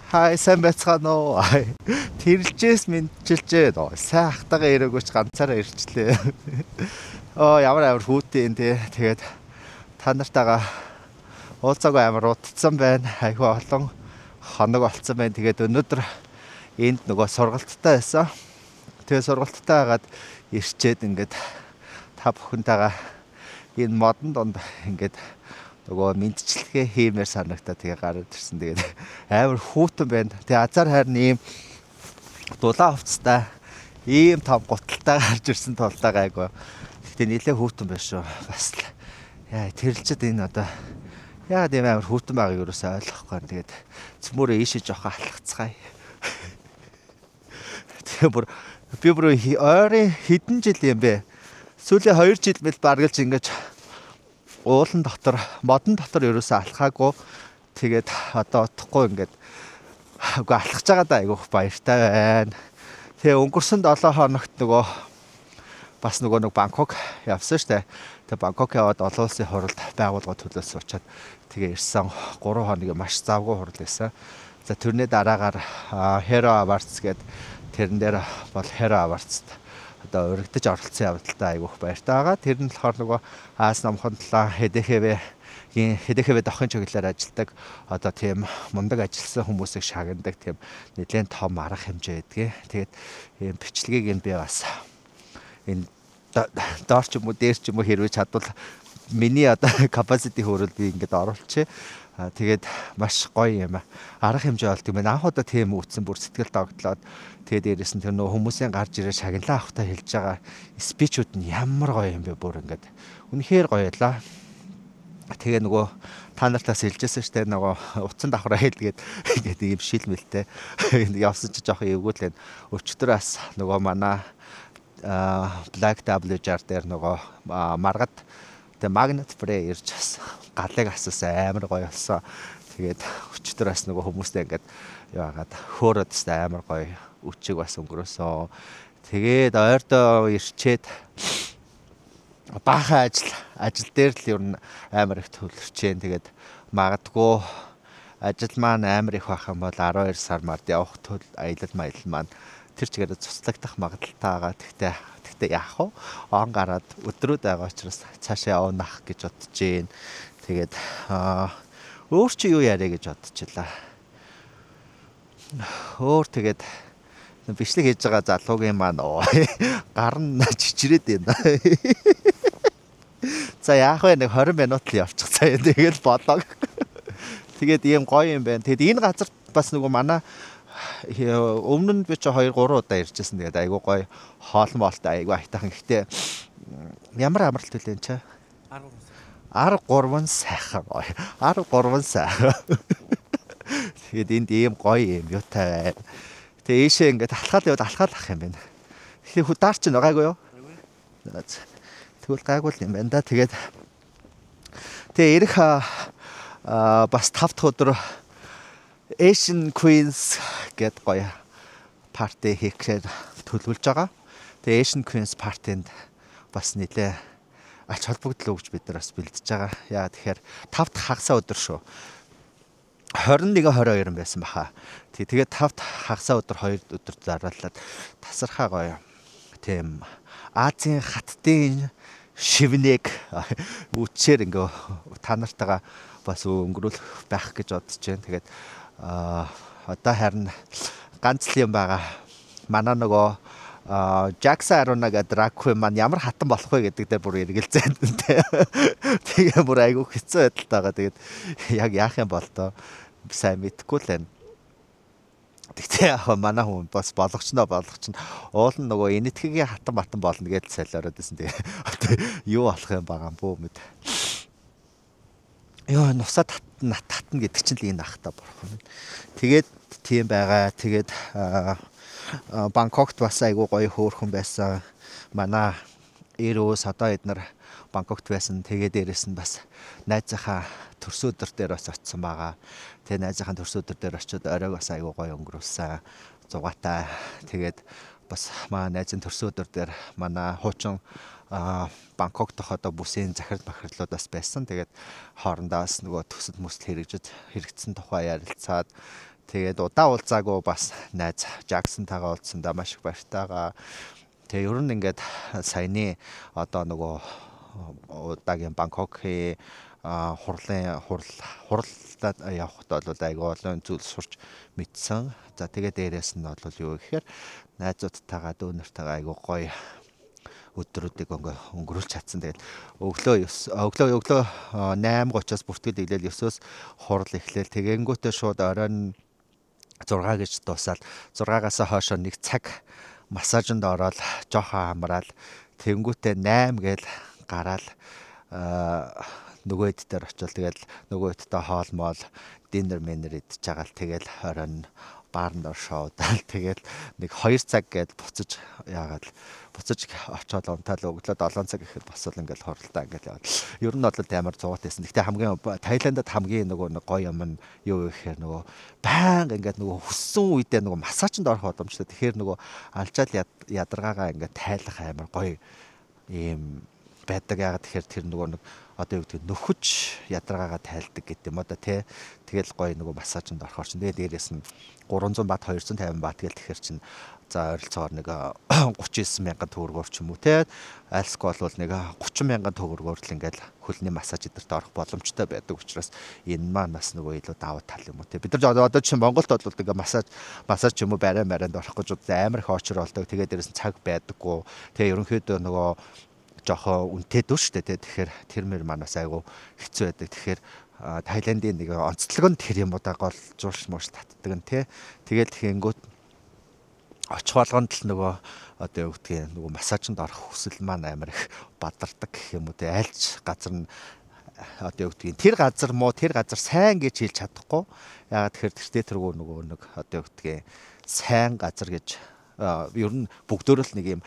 Хай, сайн байцгаана уу? Тэрэлжээс мэдчилжээ. Сайн ахтайгаа ирээгүйч ганцаараа ирчлээ. Оо, ямар амар хүүтэн юм те. Тэгээд та нартайгаа уулзаагүй амар удцсан байна. Айгүй олон хоног болцсон байна. Тэгээд өнөөдөр энд нөгөө сургалттай байсан. Тэгээд сургалттай хагаад ирчээд ингээд та бүхэнтэйгээ энэ модон донд ингээд нөгөө мэдчилгээ хиймээр санагтаа тэгээ гараад ирсэн. Тэгээд амар хүүтэн байна. Тэгээ азар харин ийм дулаан хувцастай, ийм том гуталтай гарч ирсэн тулдаа гайгүй. Гэхдээ нэлээ хүүтэн байна шүү. Бас л яа тэрэлжид энэ одоо яагаад ийм амар хүүтэн байгааг юусоо ойлгохгүй. Тэгээд цөмөрөө ийшээ жоохон алхацгаая. Тэгээ бүр би бүр ойрын хэдэн жил юм бэ? Сүүлийн 2 жил мэл баргалж ингэж уулан дотор, модон дотор ерөөсөө алхаагүй. Тэгээд одоо утахгүй ингээд үгүй алхаж байгаа даа айгүйх баяртай байна. Тэгээ өнгөрсөн 7 хоногт нөгөө бас нөгөө нэг Бангкок явсан штэ. Тэгээ Бангкок яваад олон улсын хуралд байгууллага төлөөс суучаад тэгээ ирсэн. 3 хоногийн маш завгүй хурал байсан. За тэрний дараагаар Hero Awards гээд тэрэн дээр бол Hero Awards-т одоо урагдаж оролцсон явдалтай айгүйх баяртай байгаа. Тэр нь болохоор нөгөө Аз номхон талаа ХДХВ-ийн ХДХВ дохын чиглэлээр ажилладаг одоо тийм мундаг ажилласан хүмүүсийг шагнадаг тийм нэлээд том арга хэмжээ байдгийг. Тэгээд ийм бичлэгийг нь би бас энэ доор ч юм уу дээр ч юм уу хэрвээ чадвал миний одоо capacity хөрөл би ингээд оруулчих. Тэгээд маш гоё юм арга хэмжээ болд юм байна. Анх удаа тийм үтсэн бүр сэтгэл догтлоод тэгээд дээрээс нь тэр нөө хүмүүсийн гарч ирээ шагналаа авахтаа хэлж байгаа спичүүд нь ямар гоё юм бэ бүр ингээд үнэхээр гоё байлаа. Тэгээ нөгөө та нартаас хэлжсэн шүү дээ, нөгөө утсан давхраа хэлгээд ингээд ийм шил мэлтэй явсан чи жоохон эвгүй л байна. Өчтөр бас нөгөө манай Black WJR дээр нөгөө маргад тэгээ Magnet Free ирж бас галыг асуусан амар гоё болсон. Тэгээд өчтөр бас нөгөө хүмүүстэй ингээд юу хагаад хөөрөөд бас амар гоё үчиг бас өнгөрөөсөн. Тэгээд ойрдоо ирчээд баахан ажил дээр л ер нь амар их төвлөрчээн. Тэгээд магадгүй ажил маань амар их байх юм бол 12 сар мард явах тул аялал маялал маань тэр чигээр цуцлагдах магадлалтай байгаа. Тэгтээ яах вэ? Он гараад өдрүүд байгаа учраас цаашаа явнах гэж бодож гин. Тэгээд өөр чи юу яриа гэж бодчихлаа. Өөр тэгээд бичлэг хийж байгаа залуугийн маань гар нь чичрээд байна. За яах вэ? Нэг 20 минут л явчих заяа. Тэгээд болоо. Тэгээд ийм гоё юм байна. Тэгээд энэ газар бас нөгөө манай өмнө нь би чи 2 3 удаа иржсэн. Тэгээд айгуу гоё хоол моолтой айгуу айтайхан. Гэхдээ ямар амралт үлэн чи? 13 сайхан. 13 сайхан. Тэгээд энд ийм гоё юм юутай байна. Тэгээ ийшээ ингээд алхаал яваад алхаал ах юм байна. Тэгэхээр хүү даар чинь гайгүй юу? Тэгвэл гайгүй л юм байна да. Тэгээд тэгээ ирэх бас 5 дахь өдөр Asian Queens гэд гоё парти хийхээр төлөвлөж байгаа. Тэгээ Asian Queens партинд бас нэлээ ач холбогдол өгч бид нар бас бэлдэж байгаа. Яа тэгэхээр 5 дахь хагасаа өдөр шүү. 21 22 байсан баха. Тэгээд 5 дахь хагасаа өдөр 2 өдөр дараалаад тасархаа гоё тийм Азийн хаттын шивнэг үчээр ингээ та нартайгаа бас өнгөрүүлэх байх гэж бодож байна. Тэгээд одоо харин ганц л юм байгаа. Манай нөгөө Jackson Aruna гэдэг drag queen маань ямар хатан болох вэ гэдэг дээр бүр эргэлзээд тэ. Тэгээ бүр айгүй хэцүү байдалтай байгаа. Тэгээд яг яах юм бол тоо сайн мэдэхгүй л байна. Тэгтээ яг манай хүн бас болгочноо уул нь нөгөө энэтхэгийн хатан батан болно гэж солиороод байсан. Тэгээ одоо юу болох юм байгаа юм бүү мэд. Йоо нусаа татна гэдэг чинь л энэ ахта бурхан. Тэгээд тийм байгаа. Тэгээд Бангкокт бас айгүй гоё хөөрхөн байсан. Манай Эрөөс одоо эднэр Бангкокт байсан. Тэгээд дээрэс нь бас найзынхаа төрсөн өдөр дээр бас очсон байгаа. Тэгээ найзынхаа төрсөн өдөр дээр очиод оройг бас айгүй гоё өнгөрүүлсэн. Зугаатай. Тэгээд бас манай найзын төрсөн өдөр дээр манай хуучин Бангкок дахь одоо бүсийн захирал бахирлууд бас байсан. Тэгээд хоорондоо бас нөгөө төсөл мөсөл хэрэгжсэн тухай ярилцаад тэгээд удаа уулзаагүй бас найз Жаксонтайгаа уулзсандаа маш их баяртайгаа. Тэгээ ер нь ингээд саяны одоо нөгөө удаагийн Бангкокийн хурлаад явхад бол айгүй олон зүйл сурч мэдсэн. За тэгээ дээрээс нь бол юу гэхээр найзуудтайгаа дүүнэртэйгээ айгүй гоё өдрүүдийг өнгөрүүлж чадсан. Тэгэл өглөө 8:30-аас бүртгэл иглээл 9-өөс хурал эхлээл. Тэгэнгүүтээ шууд оройн 6 гэж дуусаад 6-аас хойшоо нэг цаг массажинд ороод жоохон амраал. Тэгэнгүүтээ 8 гээл гараал нөгөө хэд дээр очил. Тэгэл нөгөө хэдтэй хоол моол динер мэнер идчихэж байгаа л тэгэл оройн баарнд шоудаал. Тэгэл нэг 2 цаг гээд буцаж яагаад буцаж очоод унтаал өглөө 7 цаг гэхэд босол ингээл хуралдаа ингээл яваад. Ер нь бол амар зугат байсан. Гэхдээ хамгийн Таиландд хамгийн нөгөө нэг гоё юм нь юу гэхээр нөгөө байнга ингээд нөгөө хүссэн үедээ нөгөө массажинд орох боломжтой. Тэгэхээр нөгөө алжаал ядаргаагаа ингээд тайлах амар гоё ийм байдаг. Яагаад тэгэхээр тэр нөгөө нэг одоо юу гэдэг нөхөж ядаргаагаа тайлдаг гэдэг юм одоо тий. Тэгэл гоё нөгөө массажинд орохоор чинь тэгээ дээрээс нь 300 бат 250 бат гэл тэгэхээр чинь за ойролцоогоор нэг 39,000 төгрөгөөр ч юм уу тий. Альсгүй бол нэг 30,000 төгрөгөөр л ингээл хөлний массаж эдэрт орох боломжтой байдаг учраас энэ маань бас нөгөө илүү давуу тал юм уу тий. Бид нар одоо чинь Монголд бол ингээ массаж ч юм уу барай марайнд орох гэж амар их очор болдог. Тэгээ дээрээс нь цаг байдаггүй. Тэгээ ерөнхийдөө нөгөө жоохон үнэтэй дүү шүү дээ. Тэгэхээр тэр мөр манаас айгу хэцүү байдаг. Тэгэхээр Таиландын нэг онцлог нь тэр юм уу да гол зурш мууш татдаг нь тий. Тэгэл тэгэнгүүт очих болгонд л нөгөө одоо юу гэдгийг нөгөө массажинд орох хүсэл маань амар их бадардаг гэх юм уу тий. Альч газар нь одоо юу гэдгийг тэр газар муу тэр газар сайн гэж хэлж чадахгүй. Яагаад тэгэхээр тэртээ тэргүү нөгөө нэг одоо юу гэдгийг сайн газар гэж ер нь бүгдөөрөл нэг юм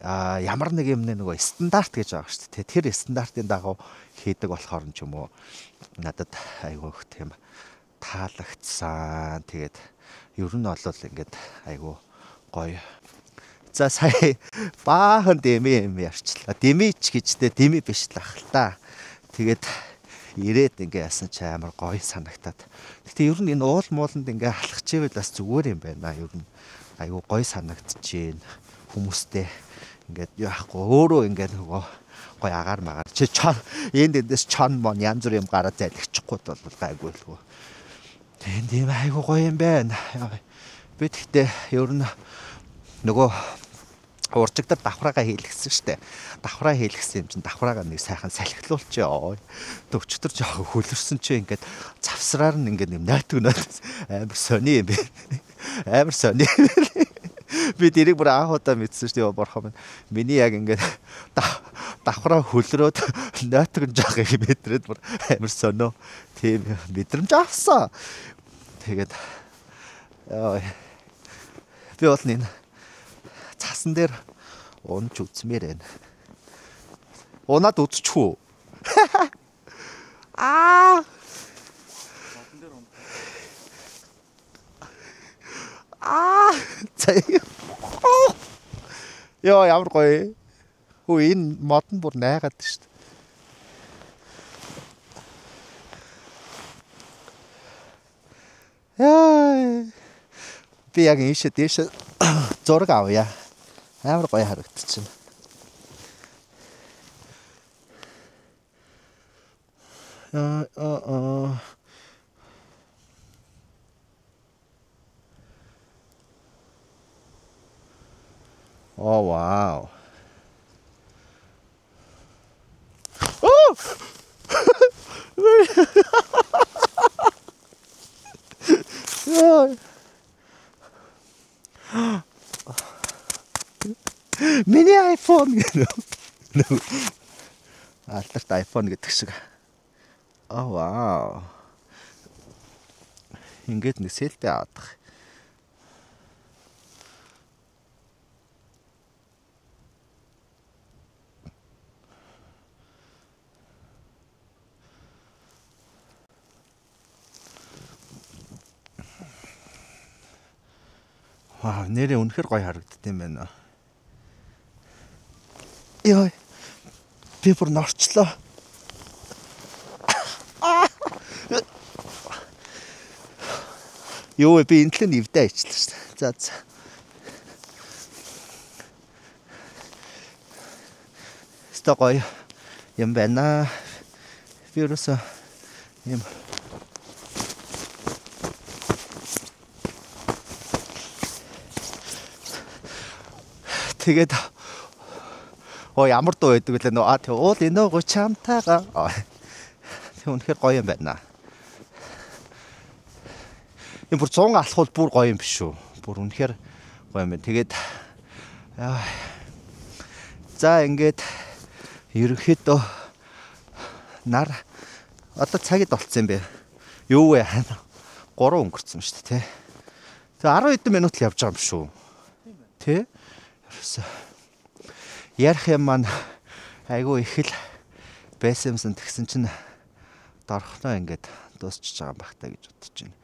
ямар нэг юм нөгөө стандарт гэж байгаа шүү дээ. Тэр стандартын дагуу хийдэг болохоор нь ч юм уу надад айгүй их тийм таалагдсан. Тэгээд ер нь бол ингээд айгүй гоё. За сая баахан дэмий юм ярьчлаа. Дэмийч гэжтэй дэмий биш л ах л та. Тэгээд ирээд ингээ яасан чи амар гоё санагтаад. Гэтэ ер нь энэ уул мууланд ингээ алхачээвэл бас зүгээр юм байна. Ер нь айгүй гоё санагдчихээн. Хүмүүстэй ингээд яахгүй өөрөө ингээд нөгөө гоё агаар магаар чи чон энд эндээс чон мон янз бүр юм гараад залхичихгүй бол гайгүй л гоо. Тэнд ийм айгүй гоё юм байна. Би тэгтээ ер нь нөгөө уржигдар давхраагаа хийлгэсэн штэ. Давхраа хийлгэсэн юм чинь давхраагаа нэг сайхан салхилуулчихъя. Төвчтөр жоохон хөлөрсөн чи ингээд завсраар нь ингээд нэг нойтгноод амар сони юм бэ. Амар сони. Би тэрийг бүр анх удаа мэдсэн шүү дээ борхоо минь. Миний яг ингээд давхраа хөлрөөд нойтгон жоох юм мэдрээд бүр амар сонио. Тийм мэдрэмж авсан. Тэгээд би бол энэ цасан дээр унж үзмээр байна. Унаад үзчих үү? Аа. Аа. Йоо ямар гоё. Хөө энэ мод нь бүр найгаад шүү дээ. Яа. Би яг ийшээ дээшээ зураг авъя. Амар гоё харагдчихна. Аа. Oh wow. Oh! Миний iPhone гэнэ. Алдарт iPhone гэдэг шиг. Oh wow. Ингээд нэг селфи авах. Вау, нэрээ үнэхэр гоё харагдд юм байна. Йой. Би бүр норчлоо. Юу вэ, би энэ төлөв нэвдэ ажиллаа шүү дээ. За за. Өстой гоё юм байна. Би ерөөсөө юм тэгээд оо ямар дуу байдаг вэ нөө? А тэг уул энөө чамтайгаа. Тэг үнэхээр гоё юм байна. Энэ бүр 100 алхвал бүр гоё юм биш үү? Бүр үнэхээр гоё юм байна. Тэгээд за ингээд ерөнхийдөө нар одоо цагид болцсон юм бэ. Юу вэ? 3 өнгөрцөн шүү дээ, тэ. Тэгээ 10 хэдэн минут л явж байгаа юм шүү. Тэ? Ерөөсөө ярих юм маань айгүй их л байсан юмсан тэгсэн чинь дорхноо ингээд дуусчихж байгаа юм байх та гэж бодож байна.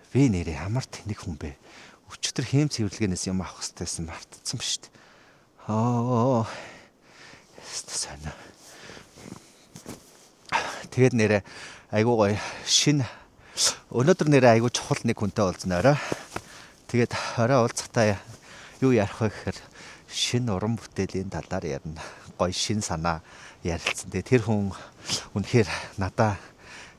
Би нэрээ ямар тэнэг хүн бэ? Өчигдөр хийм цэвэрлэгээнээс юм авах хэрэгтэйсэн мартцсан ба шүү дээ. Аа. Сонио. Тэгээд нэрээ айгүй гоё шинэ өнөөдөр нэрээ айгүй чухал нэг хүнтэй уулзна орой. Тэгээд орой уулзахдаа юу ярих вэ гэхээр шинэ уран бүтээлийн талаар ярина. Гоё шинэ санаа ярилцсан. Тэгээд тэр хүн үнэхээр надаа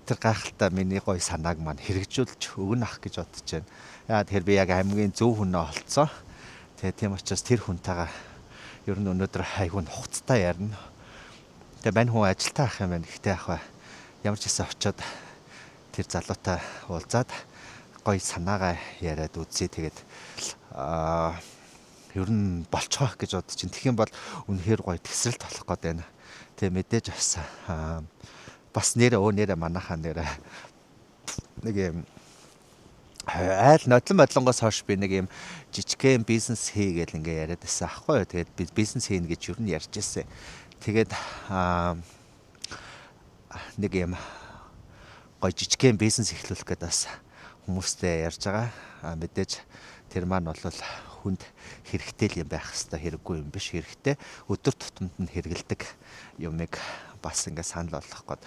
тэр гайхалтай миний гоё санааг маань хэрэгжүүлж өгнө ах гэж бодож байна. Яа тэгэхээр би яг хамгийн зөв хүнээ олцсон. Тэгээд тийм учраас тэр хүнтэйгээ ер нь өнөөдөр айгүй нухацтай ярина. Тэгээд мань хүн ажилтаа ах юм байна. Гэхдээ ах ба ямар ч хэсэг очиод тэр залуутай уулзаад гоё санаагаа яриад үзье. Тэгээд ер нь болчих гэж бодож чинь. Тэгэх юм бол үнэхээр гоё тесрэлт болох гээд байна. Тэгээд мэдээж бас бас нэрээ өө нэрээ манайхаа нэрээ нэг юм айл нодлон бодлонгоос хойш би нэг юм жижигхэн бизнес хийгээл ингээ яриад байсан аахгүй юу. Тэгээд би бизнес хийнэ гэж ер нь ярьж ирсэн. Тэгээд нэг юм гоё жижигхэн бизнес эхлүүлэх гээд бас хүмүүстэй ярьж байгаа. Мэдээж тэр маань бол хүнд хэрэгтэй л юм байх хэвээр хэрэггүй юм биш, хэрэгтэй. Өдөр тутамд нь хэрэгэлдэг юмыг бас ингээ санал болгох гээд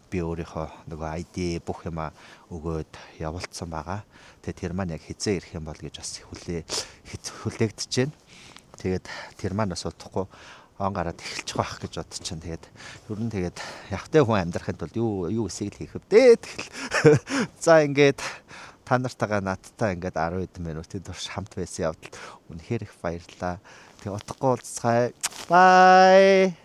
би өөрийнхөө нөгөө ID бүх юма өгөөд явуулсан байгаа. Тэгээд тэр маань яг хизээ ирэх юм бол гэж бас хүлээгдэж байна. Тэгээд тэр маань бас удахгүй он гараад эхэлчих байх гэж бодож чинь. Тэгээд ер нь тэгээд явтай хүн амьдрахын тулд юу эсийг л хийх вдэ. Тэгэл за ингээд та нартайгаа надтай ингээд 10 хэдэн минутын турш хамт байсан явдалд үнэхээр их баярлалаа. Тэгээд удахгүй уулзцгаая. Bye.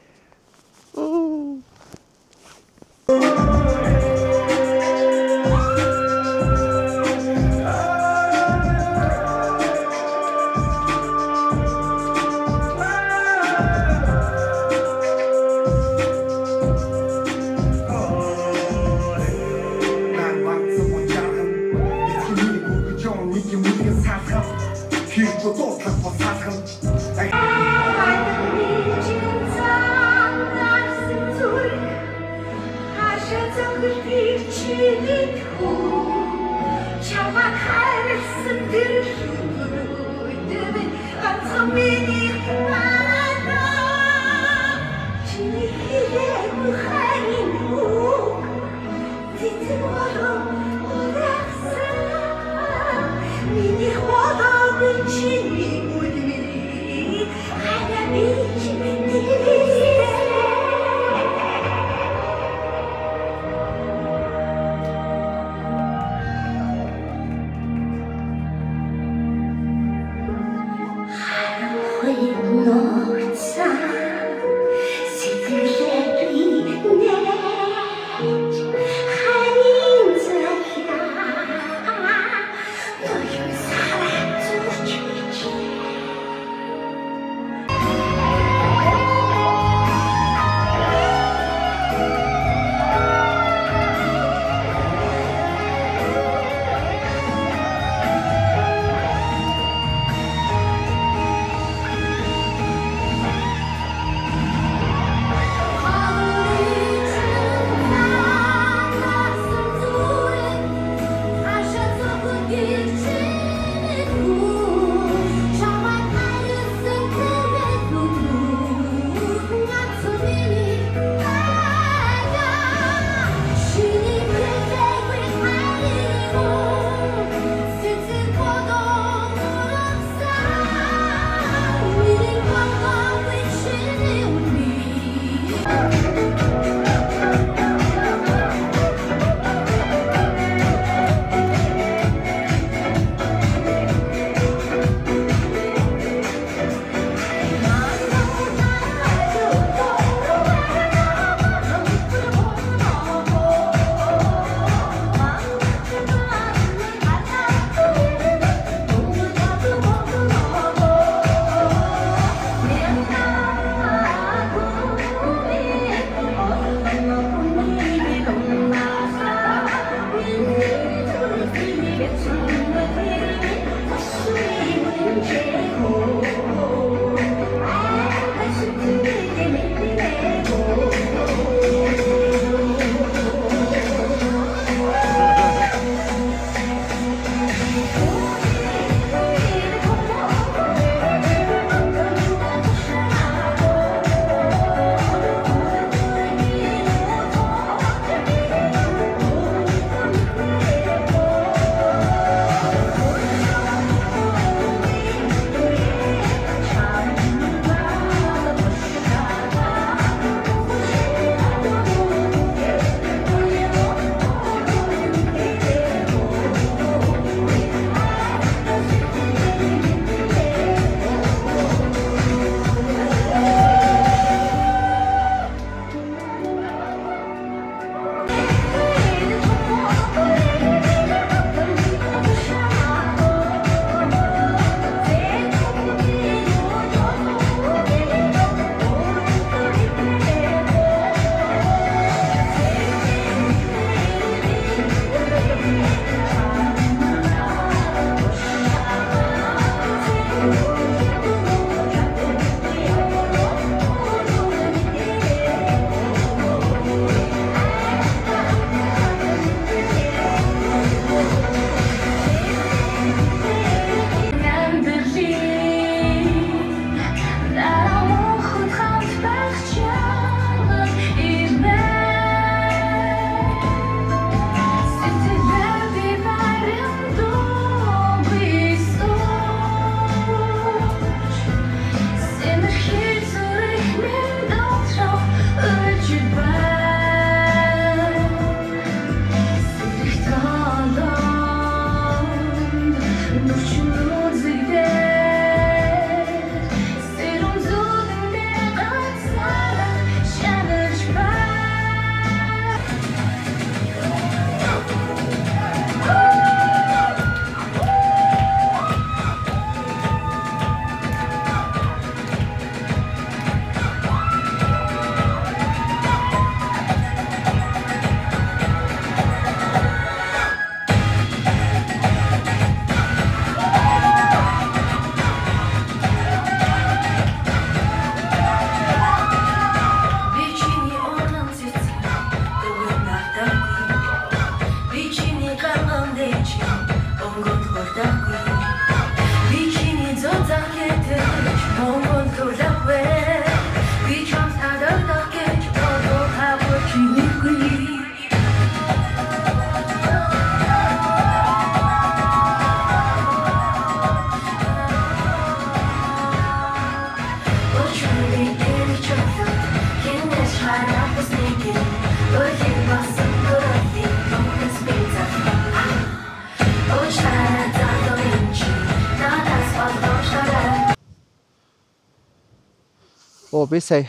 Оо би сая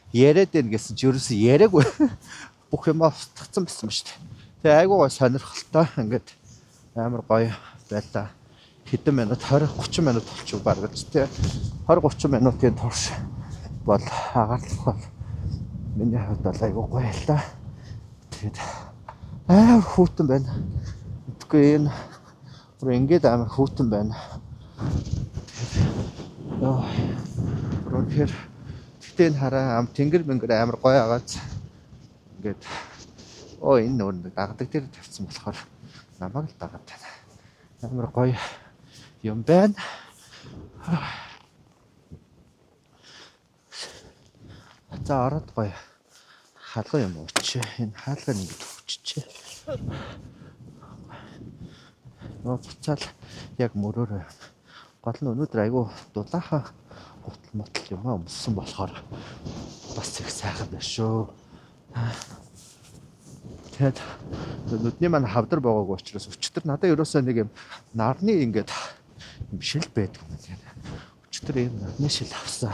яриад байна гэсэн чи ерөөсөө яриаггүй. Бүх юм устгацсан байсан ба шүү дээ. Тэгээ айгуу гой сонирхолтой ингээд амар гоё байлаа. Хэдэн минут 20 30 минут болчих бараг л тий. 20 30 минутын турш бол агаарлах бол миний хувьд бол айгуу гоё байлаа. Тэгээд амар хүйтэн байна. Тэгэхгүй энэ бүр ингээд амар хүйтэн байна. Йоо. Бүр үнэхээр тэгтээ энэ хараа тэнгэр мэнгэр амар гоё агааз. Ингээд оо энэ нөр нэг дагадаг дээр тавьсан болохоор намайг л дагаад байна. Амар гоё юм байна. За ороод гоё халган юм уучи. Энэ хаалгаа ингээд өгччихэ. Нөө буцаал яг мөрөөрөө. Гол нь өнөөдөр айгүй дулаахан гутал мотл юм аа өмссөн болохоор бас их сайхан байна шүү. Тэгээд нүдний маань хавдар байгаагүй учраас өчтөр надад ерөөсөө нэг юм нарны ингээд юм шил байдаг юм байна. Өчтөр ийм нарны шил авсан.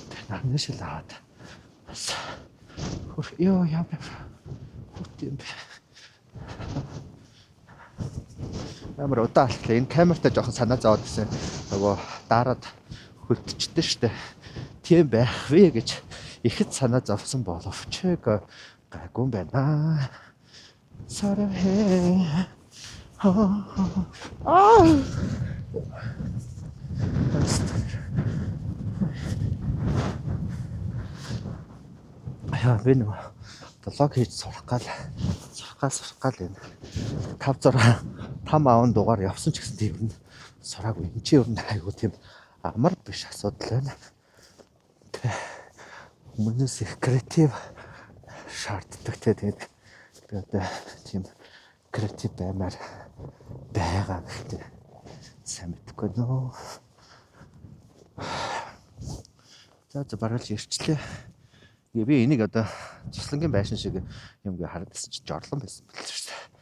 Тэгээд нарны шил аваад бас хөр ёо ямар хөт юм бэ. Амар удаан алтлаа. Энэ камертай жоохон санаа зовоод байсан. Нөгөө дараад хөлтчихдээ штэ. Тийм байх вэ гэж ихэд санаа зовсон боловч гайгүй юм байна. 사랑해. Аа. Яа би нэг влог хийж сурах гал энэ 5 6 5 аавн дугаар явсан ч гэсэн тийм нь сураагүй. Энд чи ер нь айгүй тийм амар биш асуудал байна. Хүмүүнээс их креатив шаарддаг те. Тэгээд би одоо тийм креатив баймаар байгаа гэхдээ сайн мэдэхгүй нөө. За за бараг л ирчлээ. Би энийг одоо цуслангийн байшин шиг юм гээ харагдсан чинь жорлон байсан байл шүү дээ.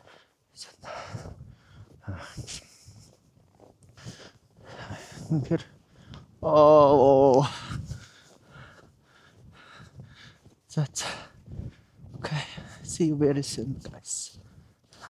Тэгэхээр оо за за. Okay, see you very soon guys.